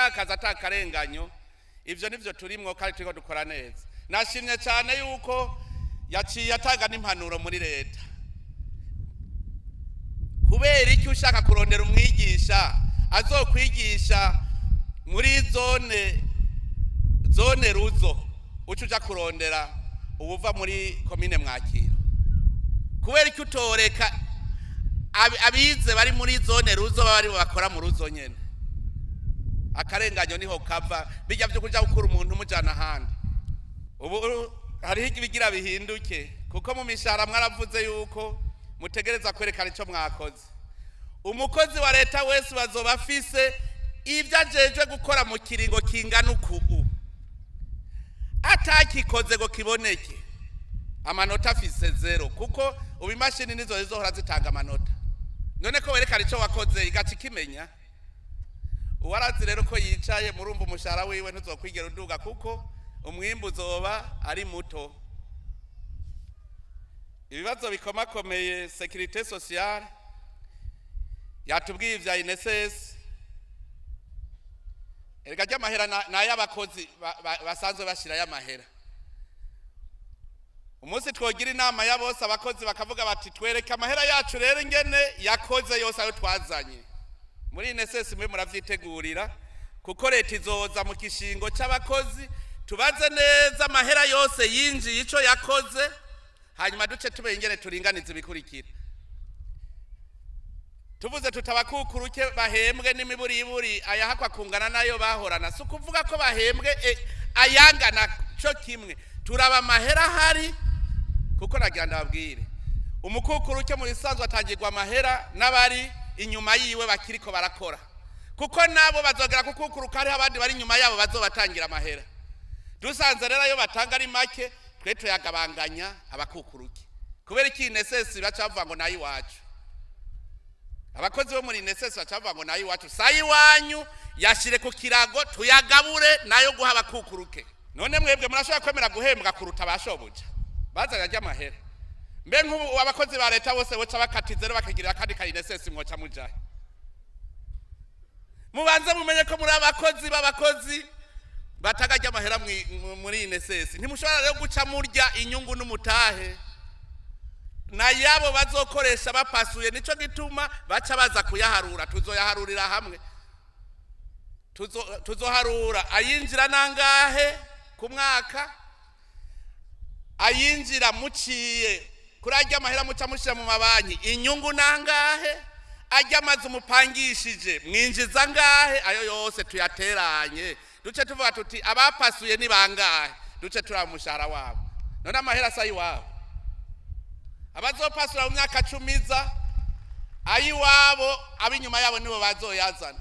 Akazi atakarenganyo, ivyo nivyo turimwo kandi turiko dukora neza. Nashimye cyane yuko yaciye atanga n'impanuro muri leta. Kubera iki ushaka kurondera umwigisha azokwigisha muri zone Ruzo, uca uja kurondera uwuva muri komine Mwakiro? Kubera iki utoreka abize bari muri zone Ruzo baba aribo bakora mu Ruzo nyene? Akarenganyo niho kava, bijya byo kuja gukura umuntu umujana ahandi. Ubu hariho ibigira bihinduke, kuko mu mishahara mwaravuze yuko mutegereza kwerekana icyo mwakoze. Umukozi wa leta wese bazoba afise ibyo ajejwe gukora mu kiringo kingana uku. Atakikoze ngo kiboneke, amanota afise zéro, kuko ubu imashini nizo zizohora zitanga amanota. None ko werekana icyo wakoze, igaca ikimenya. Uwarazi rero ko yicaye, murumva umushahara wiwe ntuzokwigera uduga, kuko umwimbu uzoba ari muto. Ibibazo bikomakomeye, sécurité sociale, yatubwiye ivya INSS. Erega ry'amahera ni ay'abakozi basanzwe bashirayo amahera. Umunsi twogira inama ya bose, abakozi bakavuga bati: "Twereke amahera yacu rero ingene yakoze yose ayo twazanye muri INSS." Mwe muravyitegurira, kuko leta izoza mu kishingo c'abakozi, tubaze neza amahera yose yinjiye ico yakoze, hanyuma duce tumenye ingene turinganiza ibikurikira. Tuvuze tutabakukuruke bahembwe n'imiburiburi ayahakwa kungana nayo bahorana, si ukuvuga ko bahembwe ayangana co kimwe. Turaba amahera ahari, kuko nagira ndababwire, umukukuruke mu bisanzwe atangirwa amahera n'abari inyuma yiwe bakiriko barakora, kuko nabo bazogera kukukuruka hariho abandi bari inyuma yabo bazobatangira amahera. Dusanze rero ayo batanga ari make, twe tuyagabanganya abakukuruke. Kubera iki INSS baca bavuga ngo nayo iwacu? Abakozi bo muri INSS baca bavuga ngo nayo iwacu. Sayo iwanyu, yashire ku kirago tuyagabure nayo guha abakukuruke. None mwebwe murashobora kwemera guhembwa kuruta abashobuja bazanye ajya amahera? Mbe nk'ubu abakozi ba leta bose boca bakatiza rero bakagirira akandi ka INSS, mwoca mujahe? Mubanze mumenye ko muri abakozi b'abakozi batagajya amahera muri INSS. Ntimushobora rero guca murya inyungu n'umutahe nayabo bazokoresha bapasuye. Nico gituma baca baza kuyaharura. Tuzoyaharurira hamwe. Tuzoharura ayinjira nangahe ku mwaka, ayinjira muciye kuri ajya amahera muca mushyira mu mabanki, inyungu nangahe, ajya amazu mupangishije mwinjiza ngahe. Ayo yose tuyateranye, duce tuvuga tuti: "Abapasuye ni bangahe?" Duce turaba umushahara wabo. None amahera asa iwabo, abazopasura mu myaka 10 iza, ayiwabo ab'inyuma yabo nibo bazoyazana.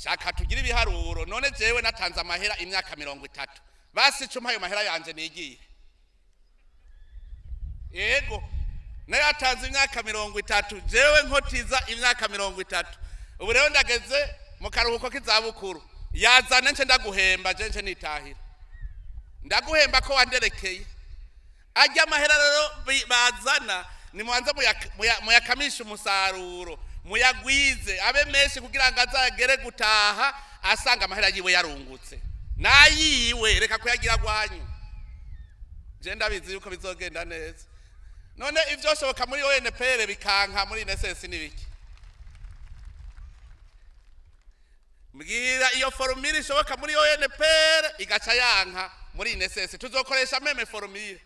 Shaka tugire ibiharuro. None jewe natanze amahera imyaka 30, basi icumi ayo mahera yanje nigiye. Yego, nayo yatanze imyaka 30, jewe nkotiza imyaka 30. Ubu rero ndageze mu karuhuko k'izabukuru, yazane nce ndaguhemba, je nce nitahira. Ndaguhemba ko wanderekeye ajya amahera. Rero bazana, nimubanze muyakamishe umusaruro, muyagwize abe menshi, kugira ngo azagere gutaha asanga amahera yiwe yarungutse nayiwe. Reka kuyagira gwanyu. Je ndabizi yuko bizogenda neza. None ivyoshoboka muri ONPR bikanka muri INSS nibiki? Mbwira iyo formule ishoboka muri ONPR igaca yanka muri INSS. Tuzokoresha même formule.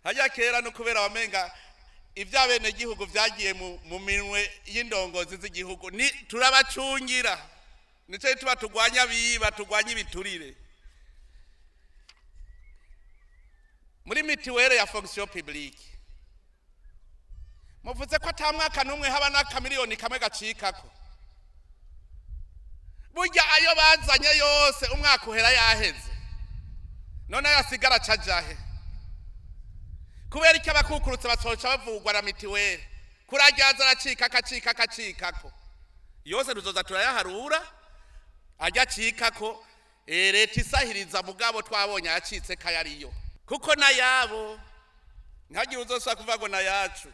Hajya kera no kubera wamenga ibya gihugu vyagiye mu minwe y'indongozi z'igihugu, ni turabacungira. Nico gituma turwanya biba, turwanya ibiturire. Muri mutuelle ya fonction publique muvuze ko ata mwaka n'umwe haba n'akamiliyoni kamwe gacikako. Burya ayo bazanye yose umwaka uhera yaheze. None ayasigara acajahe? Kubera icyo abakukurutse basohoca bavugwa na mutuelle, kuraryaza aracika, akacika, akacikako yose tuzoza turayaharura ajya acikako. Leta isahiriza, mugabo twabonye ayacitse kayariyo, kuko nayabo ntihagire uzosubira kuvuga ngo nayacu.